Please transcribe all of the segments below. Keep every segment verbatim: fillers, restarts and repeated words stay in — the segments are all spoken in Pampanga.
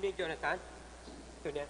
Ni Jonathan, ito niya.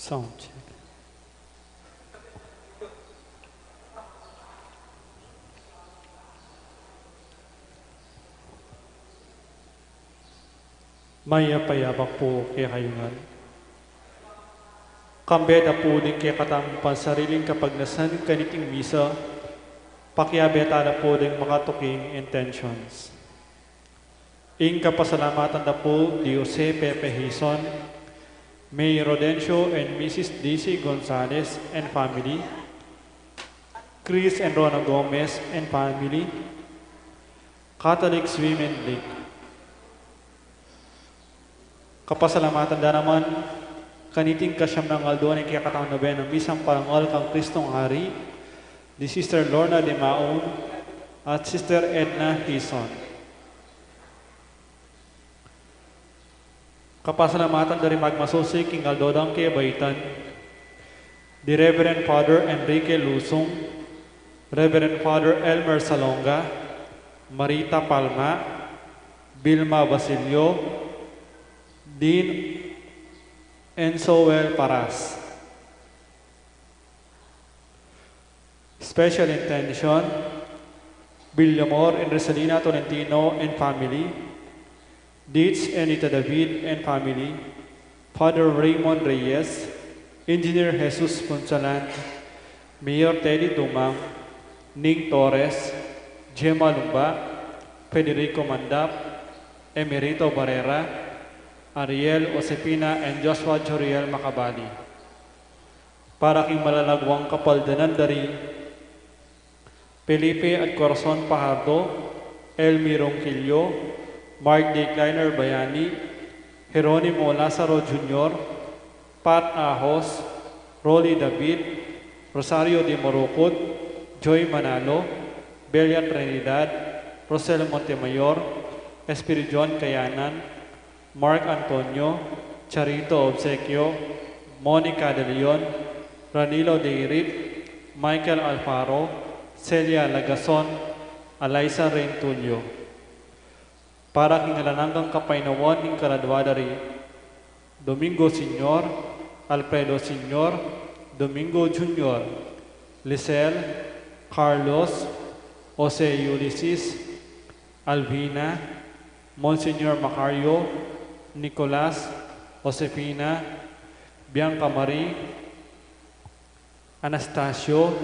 Sound check. Mayap a yabak pu kekayu ngan. Kambe da pu ding kekatamung pansariling kapagnasan kaniting misa, pakiabe ta la pu ding makatuking intentions. Ing kapasalamatan da pu di Jose Pepe Hizon, May Rodencio and Missus Daisy Gonzalez and family, Chris and Rona Gomez and family, Catholics Women League. Kapasalamatan da naman kaniting kasyam nang aldo ning kekatamung nobenang misang parangal kang Kristong Ari, di Sister Lorna de Maun at Sister Edna Hizon. Kapasalamatan da ring magmasusi king aldo dang kebaitan, di Reverend Father Enrique Lusung, Reverend Father Elmer Salonga, Marita Palma, Vilma Basilio, Dean Ensoel Paras. Special intention, Villamor and Rosalina Tolentino and family, Dietz and Nita David and family, Father Raymond Reyes, Engineer Jesus Punsalan, Mayor Teddy Dumang, Ning Torres, Gemma Lumba, Federico Mandap, Emerito Barrera, Ariel Josefina, and Joshua Joriel Macabali. Para king malalagwang kapaldanan da ri Felipe at Corazon Fajardo, Elmi Ronquillo, Mark D. Kleiner Bayani, Jeronimo Lazaro Junior, Pat Ahos, Rolly David, Rosario de Morucot, Joy Manalo, Belia Trinidad, Rosel Montemayor, Espiridion Kayanan, Mark Antonio, Charito Obsequio, Monica De Leon, Ranilo Deirit, Michael Alfaro, Celia Lagason, Alaisa Rentulio. Para king alang anggang kapaynawan ning kaladua da ri Domingo Senior, Alfredo Senior, Domingo Junior, Lisel, Carlos, Jose Ulysses, Alvina, Monsignor Macario, Nicolas, Josefina, Bianca Marie, Anastasio,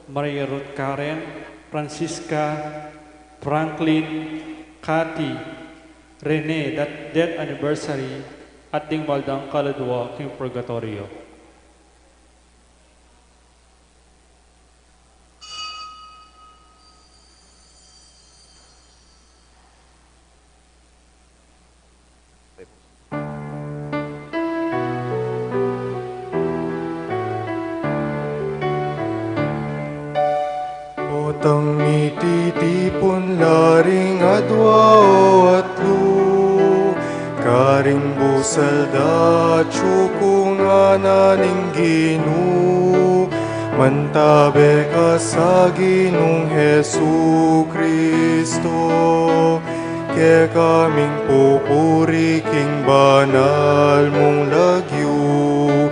Maria Ruth Karen, Francisca, Franklin, Cathy, Rene, dat death anniversary, at ding mal dang kaladua king purgatorio. Potang mititipun la ring adua o atlu, karing busal da atsukungan na ning Ginu, mantabe ka sa Ginung Jesu Kristo, kekaming pupuri king banal mung lagyu,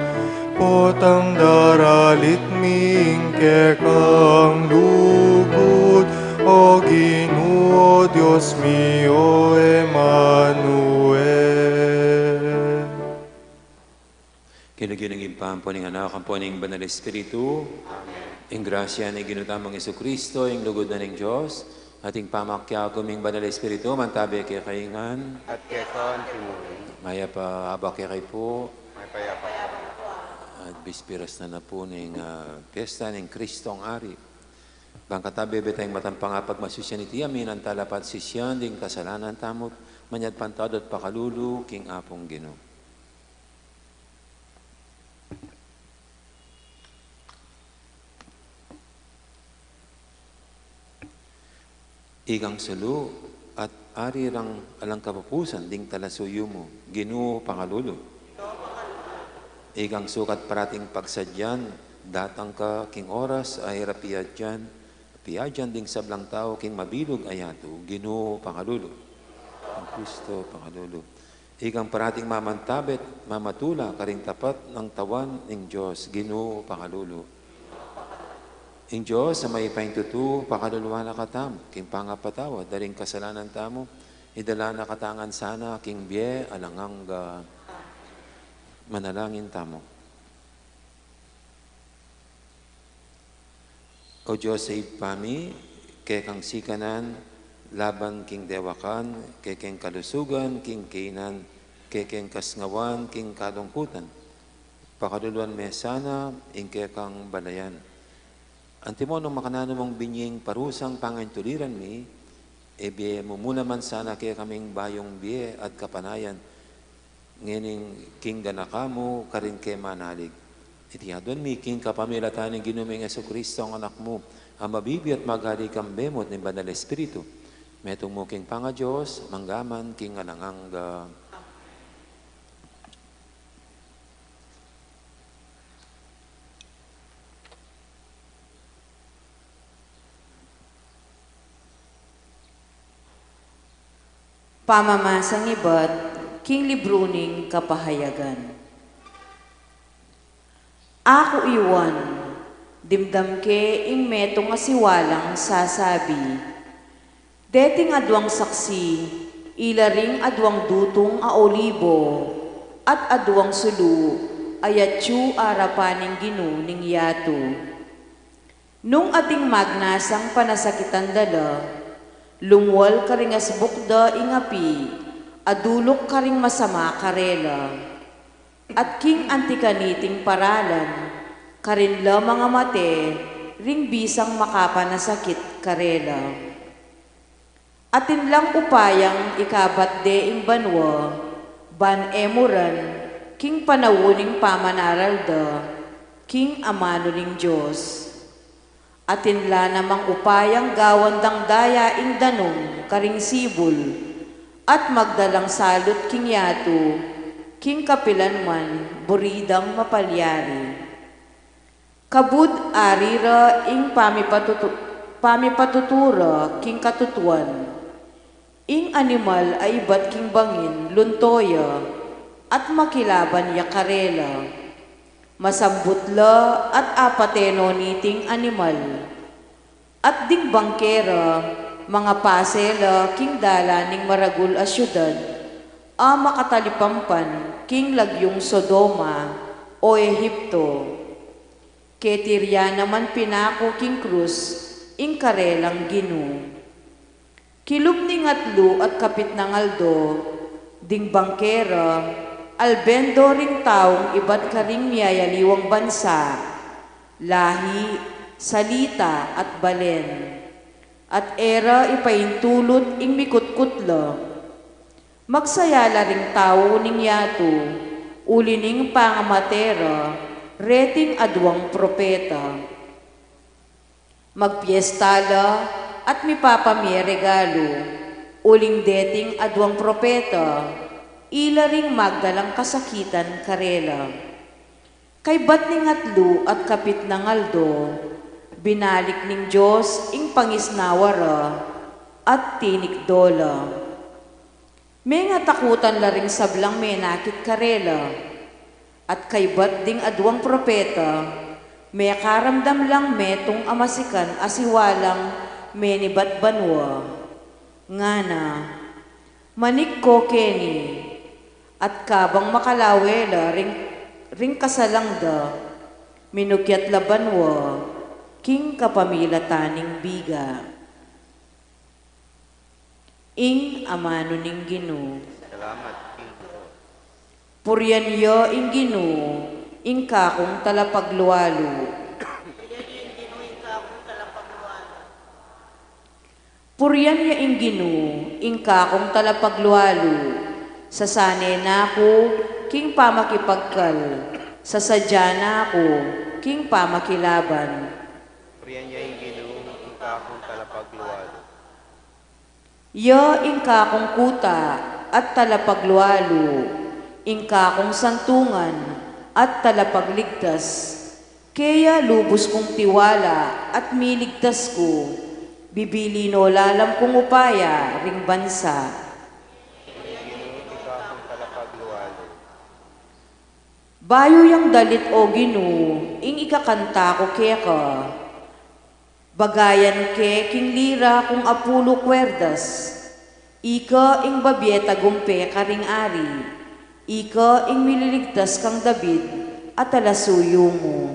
potang daralit mi ing kekang lugud, O Ginu, O Dios mi, O Emmanuel. King lagyu ning Ibpa, ampo ning Anak, ampo ning Banal Espiritu. Amen. Ing grasya ning Ginu tamung Jesucristo, ing lugud na ning Dios, Ating pamakiagum ing Banal Espiritu, mantabe kekayu ngan. At keka mu rin. Mayap a abak kekayu pu. Mayap a abak. At bispiras na na pu ning, ah, piyesta ning Kristong Ari. Bang katabe be tayang matampang apagmasusian iti, aminan tala pa at sisian ding kasalanan tamu, manyad pantawad at pakalulu king Apung Ginu. Ikang sulu at ari rang alang kapupusan ding talasuyu mu, Ginu, pakalulu. Ikang sukat parating pagsadyan, datang ka king oras a e ra piadyan, piadyan ding sablang tau king mabilug a yatu, Ginu, pakalulu. Kristo, pakalulu. Ikang parating mamantabe at mamatula karing tapat nang tawan ning Dios, Ginu, pakalulu. Ing Dios a mayupayang tutu, pakaluluan na katamu king pangapatawad da ring kasalanan tamu, idala na katamu ngan sana king bie alang angga. Manalangin tamu. O Dios a Ibpa mi, kekang sikanan laban king dewakan, kekeng kalusugan king kainan, kekeng kasngawan king kalungkutan, pakaluluan me sana ing kekang balayan. Antimo nung makananu mung binie ing parusang pangaintuliran mi, e bie mu mu naman sana kekaming bayung bie at kapanayan, ngening king ganaka mu karin ke manalig. Iti aduan mi king kapamilatan ning Ginu ming Jesucristo, ing Anak mu, a mabibie at maghari kambe mu at ning Banal Espiritu, metung mu king pangaDios, mangga man king alang angga. Pamamasang ibat king libru ning Kapahayagan. Aku i Juan, dimdam ke ing metung a siwalang sasabi. Deting aduang saksi, ila ring aduang dutung a olibo, at aduang sulu, a yatyu arapan ning Ginu ning yatu. Nung ating magnasang panasakitan da la, lumual karing asbuk da ing api, a duluk karing masama karela. At king anti kaniting paralan, karin la mangamate ring bisang makapanasakit karela. Atin lang upayang ikabat de ing banua, ban e muran king panaun ning pamanaral da king amanu ning Dios. Atin la namang upayang gawan dang daya ing danum karing sibul, at magdalang salut king yatu, king kapilan man buri dang mapalyari. Kabud ari ra ing pamipatutu-, pamipatutu ra king katutuan. Ing animal a ibat king bangin lunto ya, at makilaban ya karela. Masambut la at apate no niting animal. At ding bangke ra, mangapase la king dalan ning maragul a siudad, a makatalipampan king lagyung Sodoma o Ehipto. Keti rya naman pinaku king krus ing karelang Ginu. Kilub ning atlu at kapitnang aldo, ding bangke ra, alben do ring taung ibat karing miyayaliwang bansa, lahi, salita, at balen. At e ra ipaintulut ing mikutkut la. Magsaya la ring tau ning yatu, uli ning pangamate ra reting aduang propeta. Magpiesta la at mipapamie regalu, uling deting aduang propeta, ila ring magdalang kasakitan karela. Kaybat ning atlu at kapitnang aldo, binalik ning Dios ing pangisnawa ra at tinikdo la. Mengatakutan la ring sablang menakit karela, at kaybat ding aduang propeta, mekaramdam lang metung a masikan a siwalang menibat banua. Ngana, manik ko keni, at kabang makalawe la ring, ring kasalang da, minukyat la banua king kapamilatan ning biga. Ing amanu ning Ginu. Salamat, Ginu. Purian ya ing Ginu, ing kakung talapaglualu. Purian ya ing Ginu, ing kakung talapaglualu. Sasane na ku king pamakipagkal, sasadya na ku king pamakilaban. Purian ya ing Ginu, ing kakung talapaglualu. Ya ing kakung kuta at talapaglualu, ing kakung santungan at talapagligtas. Keya lubus kung tiwala at miligtas ku, bibili no lalam kung upaya ring bansa. Bayu yang dalit, O Ginu, ing ikakanta ku keka. Bagayan ke king lira kung apulu kwerdas. Ika ing babie tagumpe karing ari. Ika ing mililigtas kang David a talasuyu mu.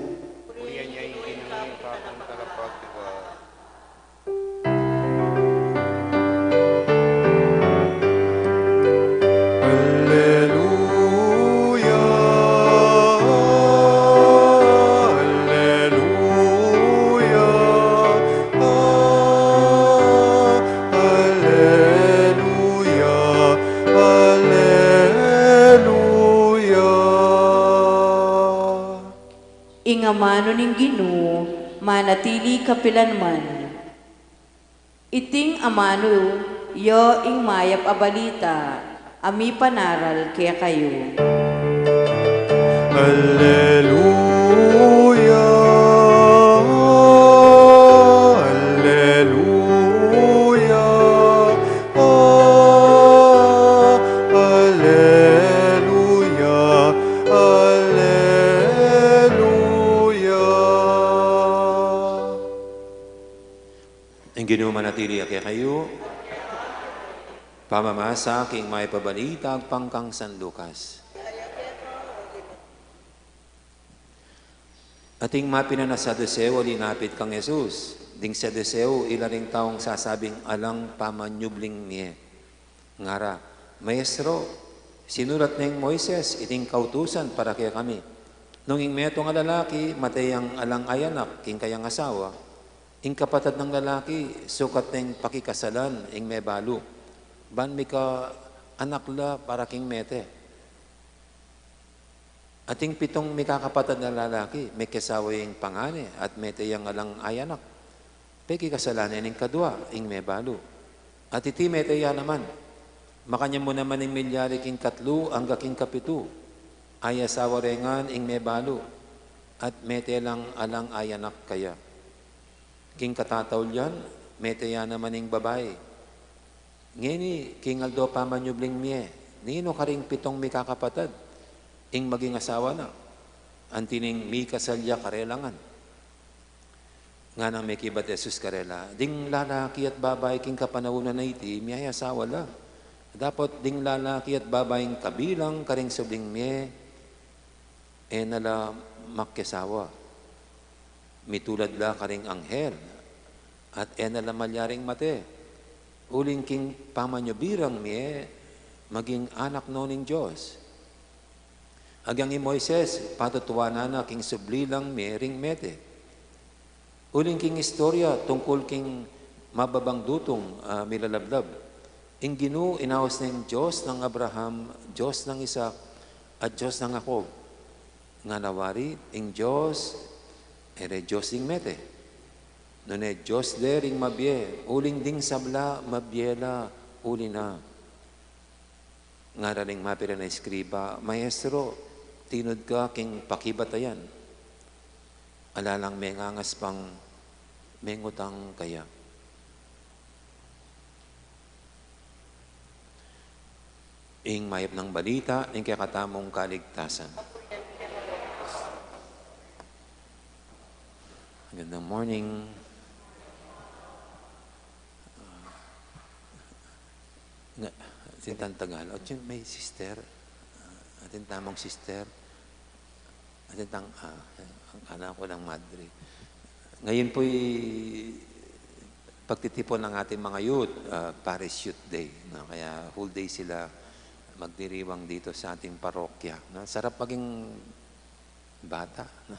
Purian ya ing Ginu, ing kakung talapaglualu. Alleluia, alleluia, alleluia, alleluia. Ing amanu ning Ginu manatili kapilanman. Iting amanu ya ing mayap a balita a mipanaral kekayu. Alleluia, alleluia, alleluia, alleluia. Ing Ginu manatili ya kekayu. Pamamasa king mayap a balita agpang kang San Lucas. Ating mapinang a Saduseo a linapit kang Jesus. Ding Saduseo, ila ring taung sasabing alang pamanyubling mie. Ngara, Maestro, sinulat neng Moises iting kautusan para kekami. Nung ing metung a lalaki, mate yang alang ayanak king kayang asawa, ing kapatad nang lalaki, sukat neng pakikasalan ing mebalu, ban mika anak la para king mete. Ating pitung mikakapatad a lalaki, mekiasawa ya ing pangane, at mete yang alang ayanak. Pekikasalan ne ning kadua, ing mebalu. At iti mete ya naman. Makanyan mu naman ing milyari king katlu angga king kapitu. Ayasawa re ngan ing mebalu, at mete lang alang ayanak kaya. King katataulian, mete ya naman ing babai. Ngeni, king aldo pamanyubling mie, ninu karing pitung mikakapatad ing maging asawa na, anti ning mikasal ya karela ngan? Nganang mekibat Jesus karela, ding lalaki at babai king kapanaunan a iti, miyayasawa la. Dapot ding lalaki at babai ing kabilang karing subling mie, e na la makiasawa. Mitulad la karing anghel, at e na la malyaring mate. Uling king pamanyubling mie, maging anak no ning Dios. Agyang i Moises, patutuanan na king subli lang mie ring mete. Uling king istorya tungkul king mababang dutung, ah, milalablab, ing Ginu inaus neng Dios nang Abraham, Dios nang Isaac, at Dios nang Jacob. Ngana wari, ing Dios, e re Dios ding mete. Nune Dios de ring mabie, uling ding sabla mabie la uli na. Ngara ring mapinang a eskriba, Maestro, tinud ka king pakibatayan. Ala lang mengangas pang mengutang kaya. Ing mayap nang balita ning kekatamung kaligtasan. Magandang morning. Nga, atin tang Tagalog. Atin may sister. Atin tamung sister. Atin tang, ah, ang anak ko ng madre. Ngayon po'y pagtitipon ng ating mga youth, ah, Parish Youth Day, no? Kaya whole day sila magdiriwang dito sa ating parokya, no? Sarap maging bata, no?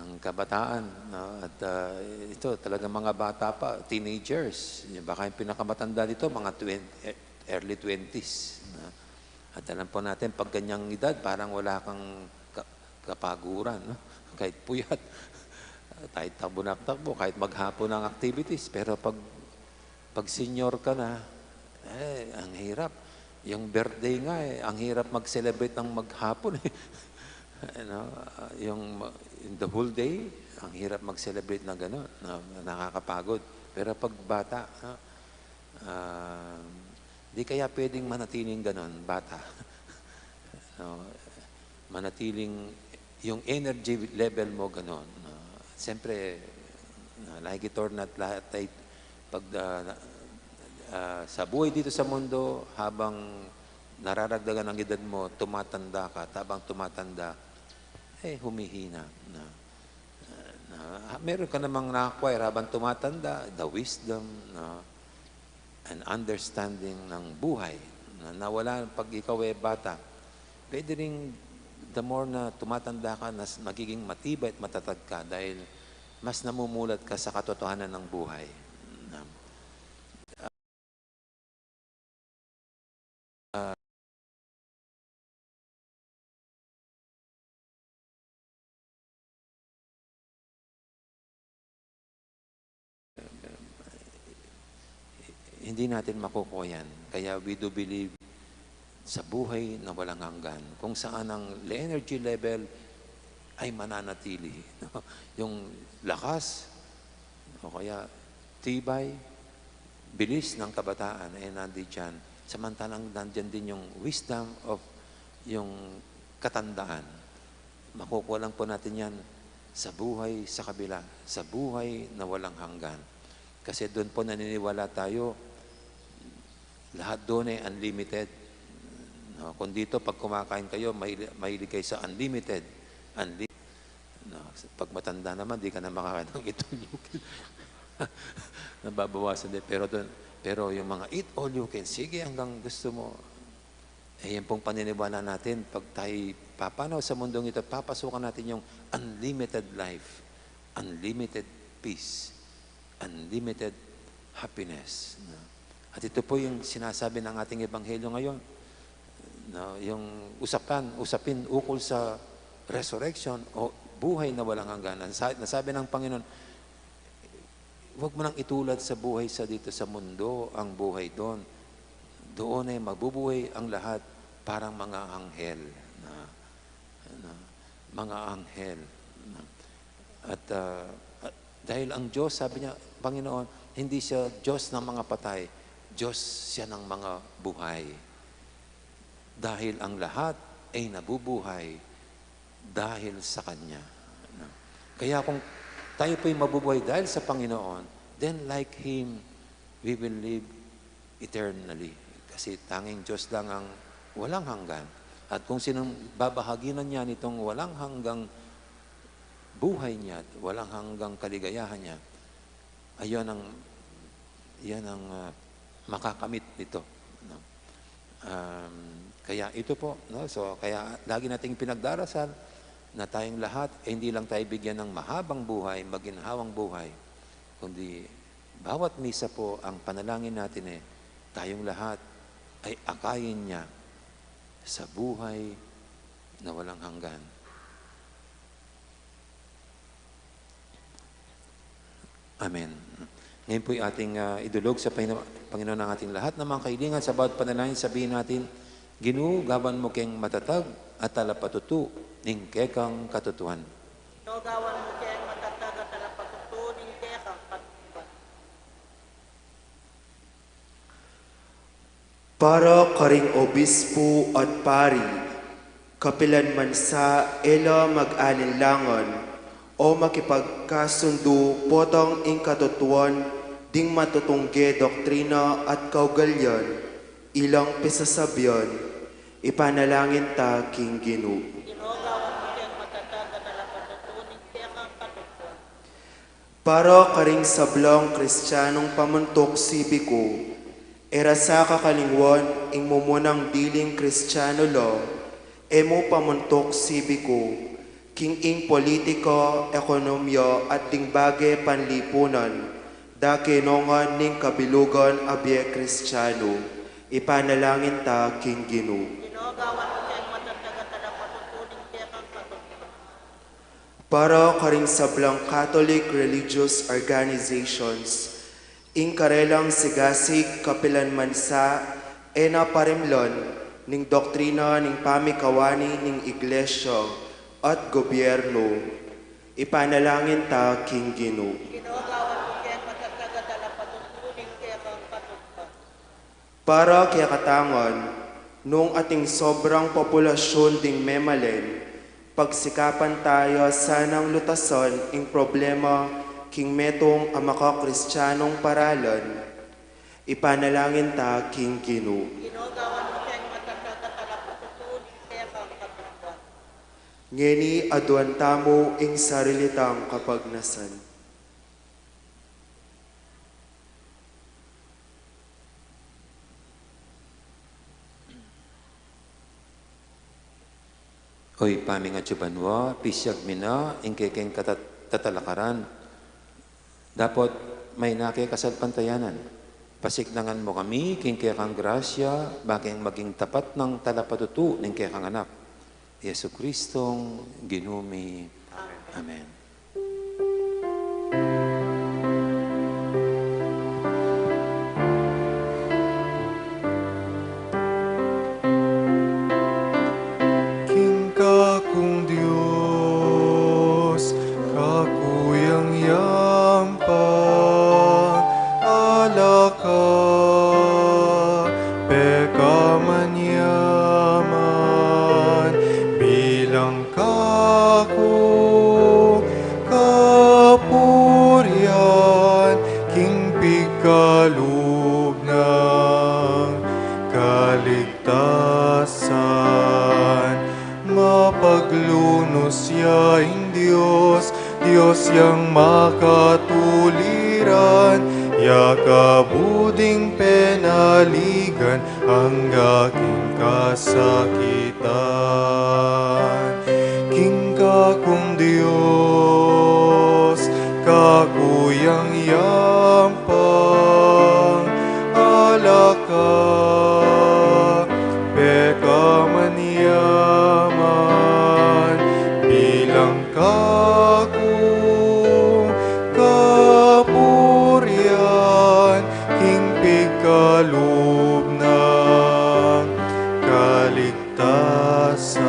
Ang kabataan, no? At, ah, ito, talagang mga bata pa, teenagers. Baka yung pinakamatanda dito, mga twenty, eh, early twenties, no? At alam po natin, pag ganyang edad, parang wala kang ka-, kapaguran, no? Kahit puyat, kahit takbo na takbo, kahit maghapon ang activities, pero pag, pag senior ka na, eh, ang hirap. Yung birthday nga, eh, ang hirap mag-celebrate ng maghapon, eh. Ano, ah, yung ma-, in the whole day, ang hirap mag-celebrate na gano'n, na, na nakakapagod. Pero pag bata, no? Ah, di kaya pwedeng manatiling gano'n, bata? No? Manatiling yung energy level mo gano'n, no? Siyempre, no, like it or not, lahat ay pag, ah, ah, sa buhay dito sa mundo, habang nararagdagan ang edad mo, tumatanda ka, at habang tumatanda, eh, humihina, no? Ah, na, ah, meron ka namang na-acquire habang tumatanda, the wisdom, no? And understanding ng buhay, na nawala pag ikaw, eh, bata. Pwede ring the more na tumatanda ka, nas-, nagiging matibay at matatag ka dahil mas namumulat ka sa katotohanan ng buhay. Na, ah, hindi natin makukuha yan. Kaya we do believe sa buhay na walang hanggan, kung saan ang le-, energy level ay mananatili, no? Yung lakas, o kaya tibay, bilis ng kabataan, eh, nandiyan. Samantalang nandiyan din yung wisdom of yung katandaan. Makukuha lang po natin yan sa buhay sa kabila, sa buhay na walang hanggan. Kasi doon po naniniwala tayo, lahat doon ay unlimited. No? Kung dito, pag kumakain kayo, mahili-, mahilig kayo sa unlimited. Unli-, no? Pag matanda naman, di ka na makakain ng eat all you can. Nababawasan din. Pero doon, pero yung mga eat all you can, sige hanggang gusto mo. Eh, yan pong paniniwala natin. Pag tayo papanaw sa mundong ito, papasukan natin yung unlimited life, unlimited peace, unlimited happiness, no? At ito po yung sinasabi ng ating ebanghelyo ngayon, no? Yung usapan, usapin ukol sa resurrection o buhay na walang hanggan. Ang sa-, nasabi ng Panginoon, "Huwag mo nang itulad sa buhay sa dito sa mundo ang buhay doon. Doon ay mabubuhay ang lahat parang mga anghel." Na, na, mga anghel. Na. At, ah, at dahil ang Diyos, sabi niya, Panginoon, hindi siya Diyos ng mga patay, Diyos siya ng mga buhay. Dahil ang lahat ay nabubuhay dahil sa Kanya. No? Kaya kung tayo po'y mabubuhay dahil sa Panginoon, then like Him, we will live eternally. Kasi tanging Diyos lang ang walang hanggan. At kung sinong babahaginan niya nitong walang hanggang buhay niya at walang hanggang kaligayahan niya, ayun ang, yan ang, ah, makakamit nito, no? Um, kaya ito po, no? So, kaya lagi nating pinagdarasal na tayong lahat, eh, hindi lang tayo bigyan ng mahabang buhay, maginhawang buhay, kundi bawat misa po, ang panalangin natin, eh, tayong lahat ay akayin niya sa buhay na walang hanggan. Amen. Ngayon po'y ating, ah, idulog sa Pangino-, Panginoon ang ating lahat na mga kahilingan. Sa bawat panalangin, sabihin natin, "Ginu, gawan mu keng matatag at talapatutu ning kekang katutuan." Ginu, gawan mu keng matatag at talapatutu ning kekang katutuan. Para karing obispo at pari, kapilan man sa e la mag-alinlangan o makipagkasundu potang ing katutuan ding matutungge doktrina at kaugalian, ilang pisasabian, ipanalangin ta king Ginu. Ginu, gawan mu keng matatag at talapatutu ning kekang katutuan. Para karing sablang Kristianong pamuntuk sibiku, e ra sa kakalingwan ing mumunang diling Kristiano la, e mu pamuntuk sibiku, king ing politika, ekonomiya, at ding bage panlipunan, da ke nongan ning kabilugan a bie Kristiano, ipanalangin ta king Ginu. Ginu, gawan mu keng matatag a talapatutu ning kekang katutunan. Para karing sablang Catholic religious organizations, ing karelang sigasig kapilan man sa e na parimlan ning doktrina ning pamikawani ning Iglesia at gobyerno, ipanalangin ta king Ginu. Ginu, gawan mu keng matatag a talapatutu ning kekang katutunan. Para kekatang ngan, nung ating sobrang populasyun ding memalen, pagsikapan ta ya sanang lutasan ing problema king metung a maka-Kristianong paralan, ipanalangin ta king Ginu. Ginu, gawan mu keng matatag a talapatutu ning kekang katutunan. Ngeni aduan tamu ing sarili tang kapagnasan. O Ibpa ming atsu banua, pisiag mi na ing kekeng katat-, katalakaran. Dapot maina ke kasalpantayanan, pasiknangan mu kami king kekang grasya, ba keng maging tapat nang talapatutu ning kekang Anak, Jesucristong Ginu mi. Amen. King kakung Dios, kakuyang yampang, ala ka pekamanyaman, bilang kakung kapurian, king pigkalub nang kaligtasan. Mapaglunus ya ing Dios, Dios yang makatuliran, ya kabud ing penaligan angga king kasakitan. King kakung Dios, kakuyang yampang, ala ka pekamanyaman, bilang kakung kapurian, king pigkalub nang kaligtasan.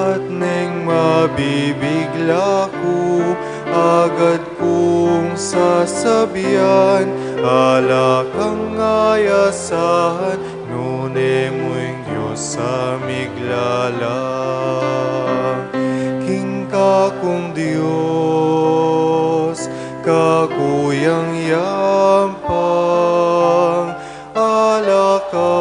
At neng mabibigla ku, agad kung sasabian, ala kang ayasahan, nune mu ing Dios a miglala. King kakung Dios, kakuyang yampang, ala ka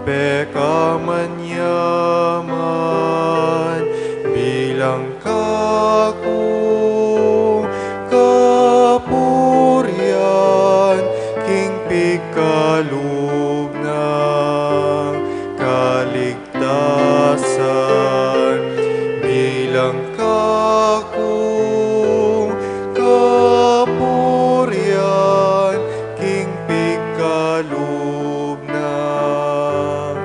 pekamanyaman, bilang kakung kapurian, king pigkalub nang kaligtasan, bilang kakung kapurian, king pigkalub nang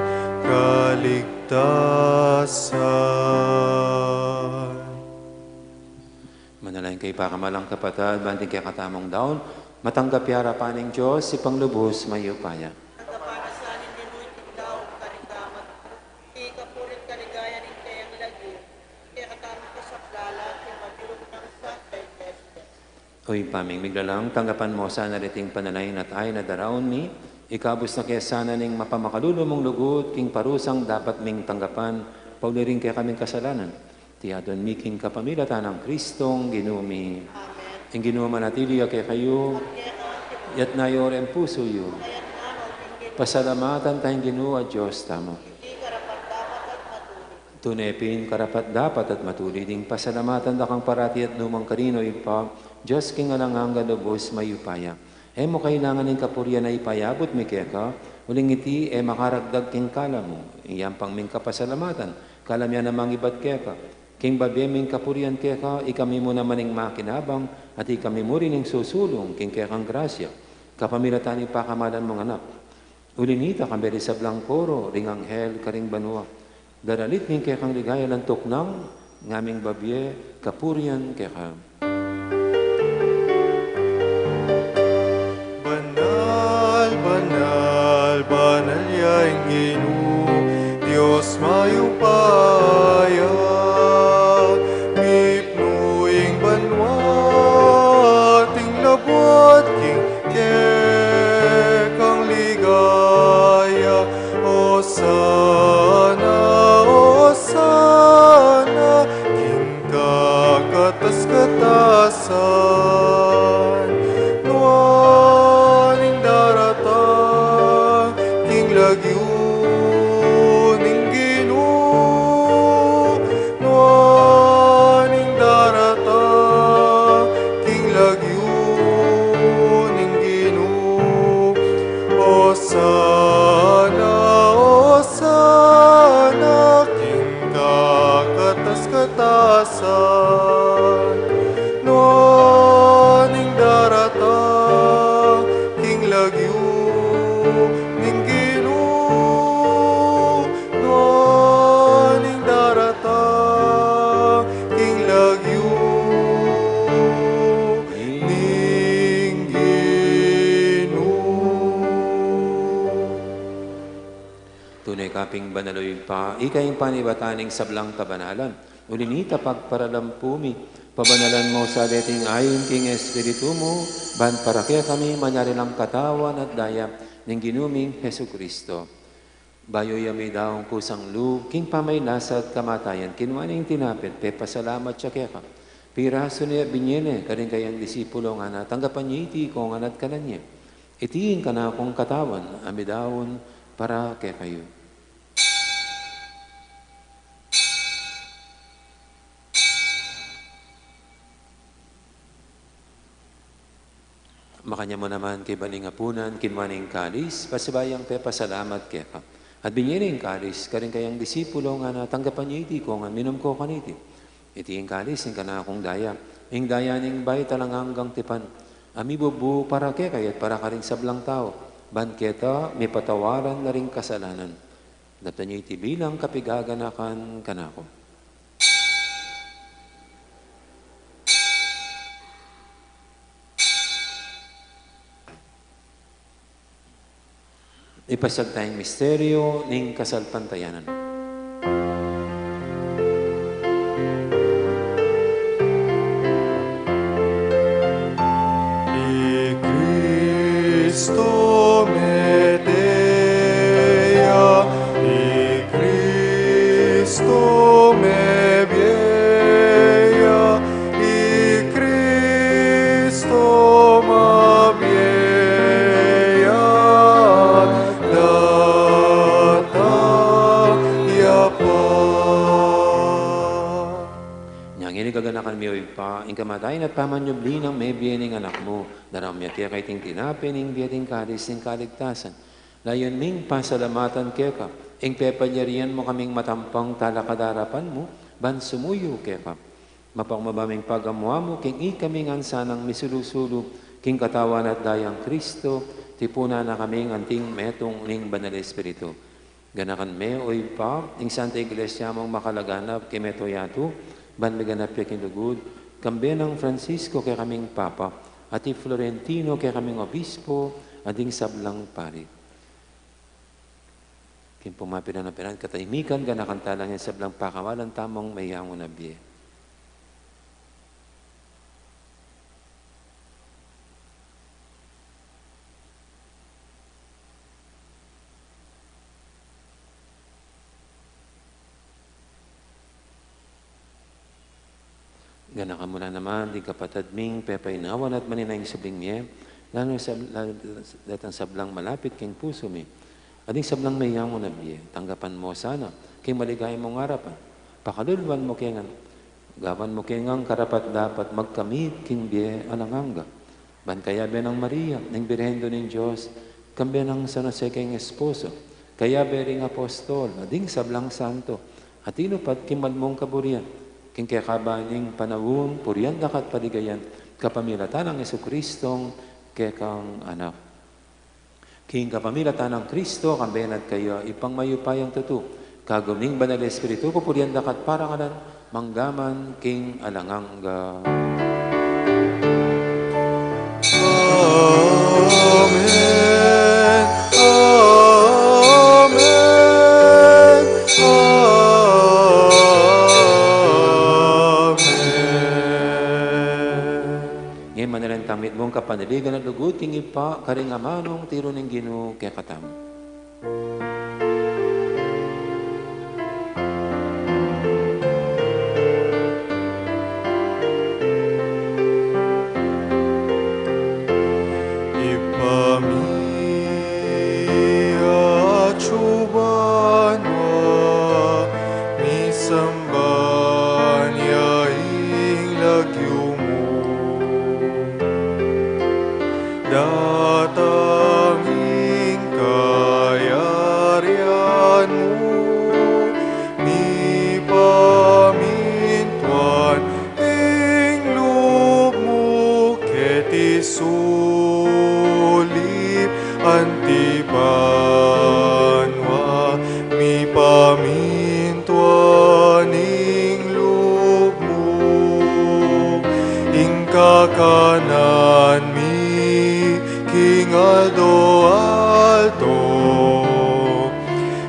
kaligtasan. Manalangin kayu, pakamalan kung kapatad, ban ding kekatamung daun matanggap ya arapan ning Dios, Ibpang lubus mayupaya. Tanggapan na sa ning Ginu iting daun karing gamat ku, king kapurian at kaligayan ning keyang lagyu, king kekatamung kasaplalan, king mabilug nang Santa Iglesia. O Ibpa ming miglalang, tanggapan mu sana riting panalangin at ain a daraun mi, ikabus na ke sana ning mapamakalulu mung lugud king parusang dapat ming tanggapan, pauli ring kekaming kasalanan. Iti aduan mi king kapamilatan nang Kristong Ginu mi. Amen. Ing Ginu manatili ya kekayu. At keka naman. Iyatas yu ring pusu yu. Iyatas na rin king Ginu. Pasalamatan taya ing Ginu a Dios tamu. Iti karapat-dapat at matulid. Tune pin karapat-dapat at matulid ing pasalamatan da kang parati at nukarin man, Ibpa, Dios king alang angga, lubus mayupaya. E mu kailangan ing kapurian a ipayabut mi keka, uling iti e makaragdag king kalam mu. Ing yampang ming kapasalamatan, kalam ya namang ibat keka. King babie ming kapurian keka, ikami mu naman ing makinabang, at ikami mu rin ing susulung king kekang grasya, kapamilatan ning pakamalan mung Anak. Uli na nita, kambe ring sablang koro ring anghel karing banua, daralit ning kekang ligaya, lantuk nang ngaming babie kapurian keka. Banal, banal, banal ya ing Ginu, Dios mayupaya. Mipnu ing banua at ing labuad king kekang ligaya. Osana, osana king kakatas-katasan. Nuan ing daratang king lagyu ning Ginu, nuan ing daratang king lagyu ning Ginu. Osana, osana king kakatas-katasan. Nuan ing daratang king lagyu ning Ginu, nuan ing daratang king lagyu ning Ginu. Tune ka pin banal, o Ibpa, ika ing panibatan ning sablang kabanalan. Uli na nita, pagparalampu mi, pabanalan mu sa deting ain king Espiritu mu, ban para kekami manyari lang katawan at daya ning Ginu ming Jesucristo. Bayu ya midaun kusang lub king pamagkasakit at kamatayan, kinua ne ing tinape, pepasalamat ya keka, pirasu ne, binie ne karing kayang disipulo, ngana, tanggapan ye iti ikongan at kanan ye. Iti ing kanakung katawan a midaun para kekayu. Makanyan mu naman kaibat ning apunan, kinua ne ing kalis, pasibayu yang pepasalamat keka, at binie ne ing kalis karing kayang disipulo, ngana, tanggapan ye iti ikongan, minum ko kaniti. Iti ing kalis ning kanakung daya, ing daya ning bayu at alang anggang tipan, a mibubu para kekayu at para karing sablang tau, ban keta mipatawaran la ring kasalanan. Daptan ye iti bilang kapigaganakan kanaku. Ipasiag taya ing misteryu ning kasalpantayanan. I Kristu mete ya, i Kristu mebie ya, i Kristu mabie ya, datang ya pa. Inya ngeni, gaganakan mi, o Ibpa, ing kamatayan at pamanyubli nang mebie ning Anak mu, daraun mi keka iting tinape ning bie at ing kalis ning kaligtasan. Layun ming pasalamatan keka ing pepalyarian mu kaming matampang talakad king arapan mu, ban sumuyu keka. Mapakmakaming pagamu-amu king ikami ngan sanang misulu-sulu king katawan at dayang Kristu, tipunan na kaming anting metung ning Banal Espiritu. Ganakan me, o Ibpa, ing Santa Iglesia mung makalaganap king mabilug a yatu, ban miganap ya king lugud, kambe nang Francisco kekaming Papa, at i Florentino kekaming Obispo, at ding sablang pari. King pung mapilan a pilan, katahimikan, ganakan tala ing sablang pakamalan tamung meyangu na bie. Ganakan mu la naman ding kapatad ming pepainawa at manenaya king subling mie, lalu na sa, lalu na sa, datang sablang malapit king pusu mi, at ding sablang meyangu na bie, tanggapan mu sana king maligaya mung arapan. Pakaluluan mu ke ngan, gawan mu ke ngan karapat-dapat magkamit king bie alang angga. Ban kayabe nang Maria, ning Birhen Indu ning Dios, kambe nang San Jose keng esposo, kayabe ring apostol, at ding sablang santo, a tinupad king mal mung kaburian, king kekaban ning panaun, purian da ka at paligayan, kapamilatan nang Jesucristong kekang Anak. King kapamilatan nang Kristo, kambe na at kaya, Ibpang mayupayang tutu, kagum ning Banal Espiritu, pupurian da ka at parangalan, mangga man king alang angga. Amen, amen, amen. Ngeni manalangin tamu mitmung kapanaligan at lugud king Ibpa, karing amanung tiru ning Ginu kekatamu. Ibpa mi, atsu banua, misamban ya ing lagyu mu. Datang ing kayarian mu, mipamintuan ing lub mu keti sulip anti banua, mipamintuan ing lub mu. Ing kakanan mi king aldo-aldo,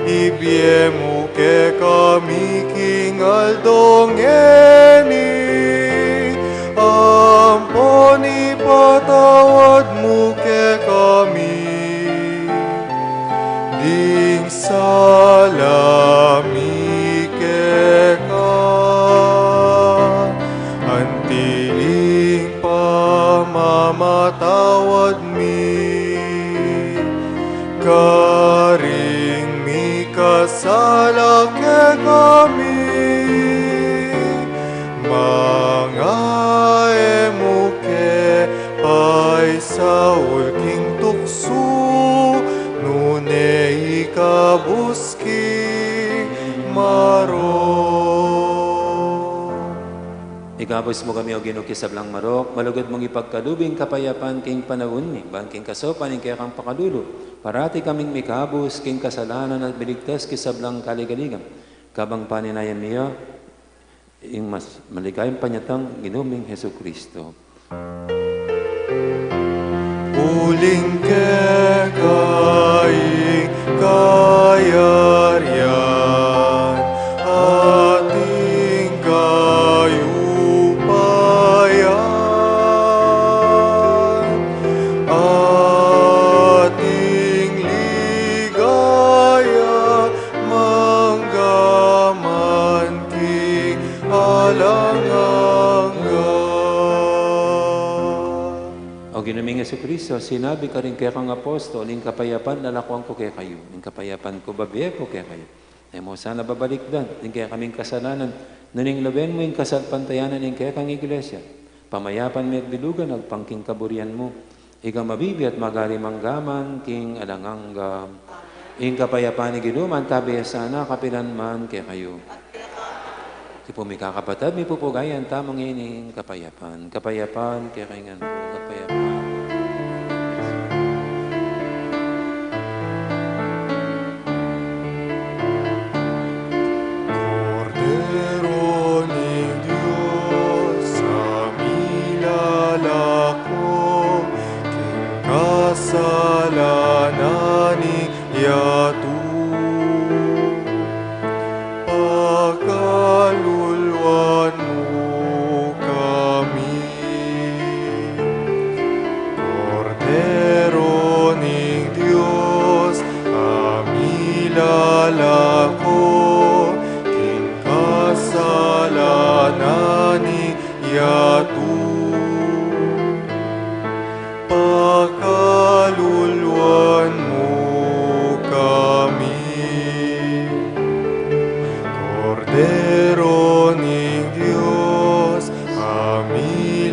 ibie mu kekami king aldo ngeni, ampon ipatawad mu kekami ding sala mi keka, anti ing pamamatawad mi karing mikasala kekami. Manga e mu ke paisaul king tuksu, nune ikabus king marok. Ikabus mu kami, O Ginu, king sablang marok, malugud mung ipagkalub ing kapayapan king panaun mi, ban king kasaupan ning kekang pakalulu, parati kaming mikabus king kasalanan at miligtas king sablang kaligaligan. Kabang paninayan mi ya, ing mas maligayang panyatang Ginu ming Jesucristo. Uling keka ing kayarian at ing kayupayan at ing ligaya mangga man king alang angga. O Ginu ming Jesucristo, sinabi karing kekang apostol, ing kapayapan lalakuan ku kekayu, ing kapayapan ku babie ku kekayu. E mu sana babalikdan ing kekaming kasalanan, nune lawen mu ing kasalpantayanan ning kekang Iglesia. Pamayapan me at bilugan agpang king kaburian mu. Ika mabibie at magari mangga man king alang angga. Ing kapayapan ning Ginu mantabe ya sana kapilan man kekayu. Iti pu, mikakapatad, mipupugayan tamu ngeni ing kapayapan. Kapayapan kekayu ngan pu, kapayapan. Kordero ning Dios, a milalako king kasalanan ning yatu, pakaluluan mu kami.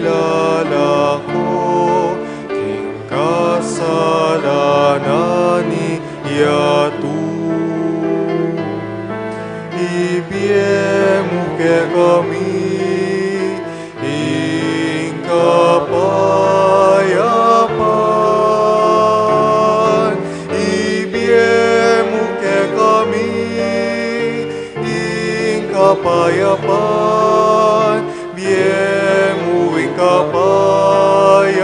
Lalako king kasalanan ning yatu. Ibie mu kekami ing kapayapan. Ibie mu kekami ing kapayapan. Bie mu ing kapayapan,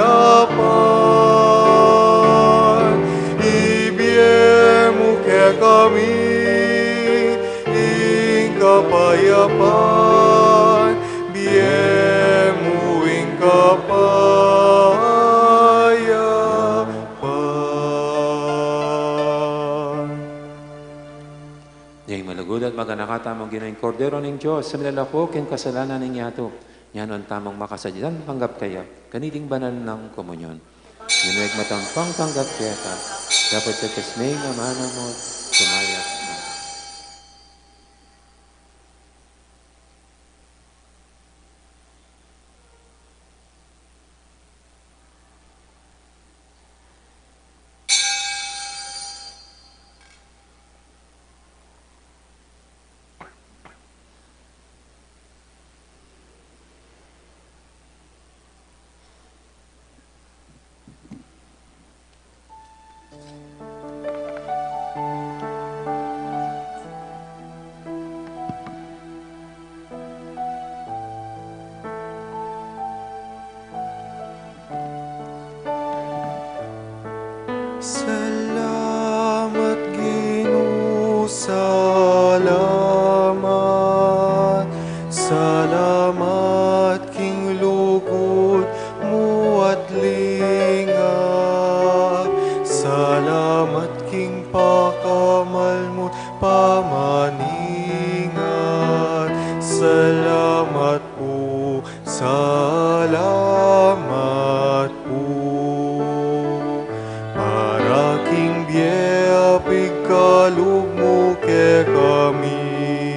ibie mu kekami ing kapayapan, bie mu ing kapayapan. Ing malugud at maganaka tamung Ginu, ing Kordero ning Dios, a milalako king kasalanan ning yatu. Nya nuan tamung makasadya at manggap kaya kaniting banal nang komunyon. Ginu, ing matampang tanggap keta, dapot ikasme ing amanu mu, sumayap na. Salamat, Ginu, salamat. Salamat king lugud mu at lingap. Salamat king pakamal mu't pamaningat. Salamat pu, salamat pu. Para king bie a pigkalub mu kekami.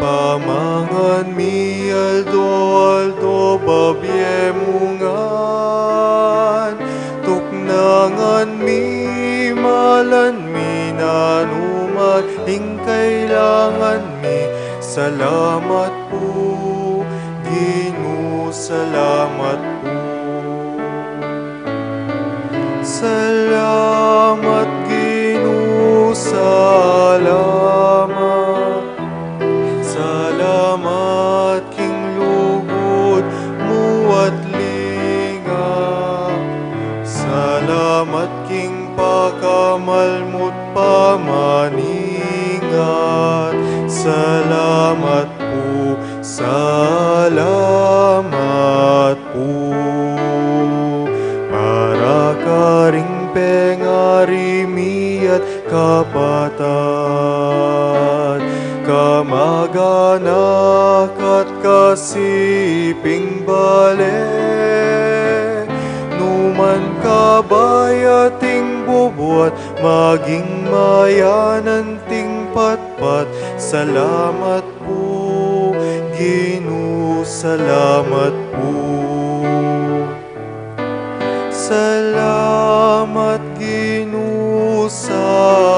Pamangan mi aldo-aldo, babie mu ngan. Tuknangan mi, malan mi, nanu man ing kailangan mi. Salamat pu, Ginu, salamat pu. Salamat, Ginu, salamat. Salamat king lugud mu at lingap. Salamat king pakamal mu't pamaningat. Salamat pu, salamat pu. Para karing pengari mi at kapatad, kamag-anak at kasiping bale, numan kabaya ting bubuat, maging mayanan ting patpat. Salamat pu, Ginu, salamat pu. Salamat, Ginu, salamat.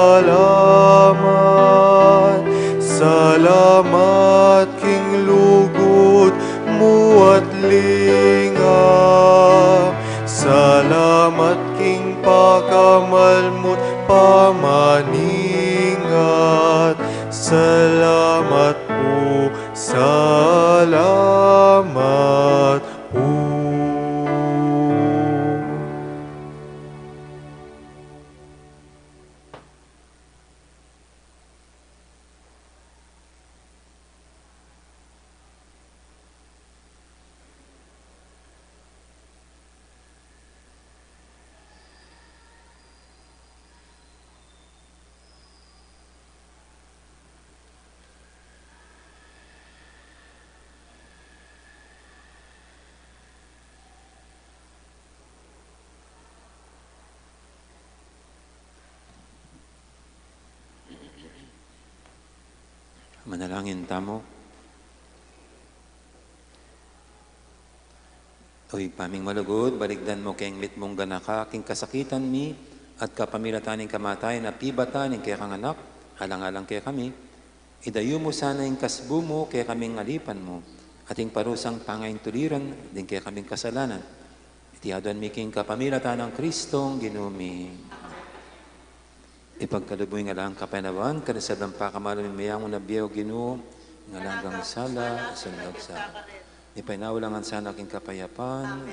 Salamat king lugud mu at lingap. Salamat king pakamal mu't pamaningat. Salamat pu, salamat pu. Manalangin tamu. O Ibpa ming malugud, balikdan mu keng mitmung ganaka king kasakitan mi, at kapamilatan ning kamatayan a pibatan ning kekang Anak, alang-alang kekami, idayu mu sana ing kasbu mu kekaming alipan mu, at ing parusang pangaintuliran ding kekaming kasalanan. Iti aduan mi king kapamilatan nang Kristong Ginu mi. Ipagkalub mu ing alang kapaynawan, kada sablang pakamalu ming mayamung nabie, O Ginu, ing alang sala, sunlag sa. Ipainawa la ngan sana king kapayapan,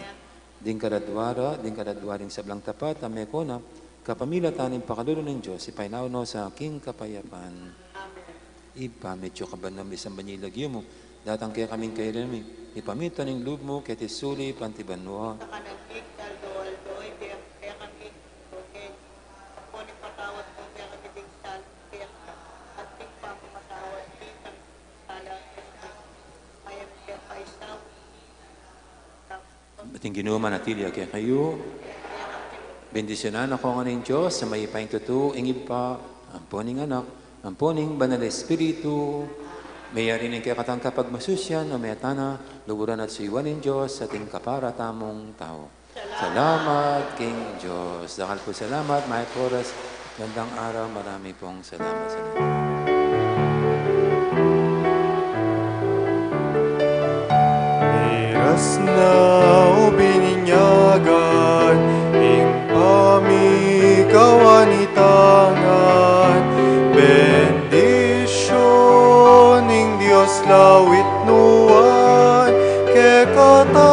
ding kaladua ra, ding kaladua ring sablang tapat, a meko na, kapamilatan ning pakalulu ning Dios, ipainawa no sa king kapayapan. Ibpa mi, atsu ka banua, misamban ya ing lagyu mu, datang kekaming kayarian mi, mipamintuan ing lub mu keti sulip anti banua. At ing Ginu manatili ya kekayu. Bendisyunan na kayu ngan ning Dios a mayupaya king tutu, ing Ibpa, ampo ning Anak, ampo ning Banal a Espiritu. Meyari na ing kekatang kapagmasusian, o meta na, luguran at suyuan ning Dios, at ing kapara tamung tau. Salamat king Dios. Dakal pung salamat, mayap a oras, magandang araw, marami pong salamat sa inyo. Miras na o bininyagan, ing pamikawan ita ngan, bendisyun ning Dios lawit nuan, kekatamu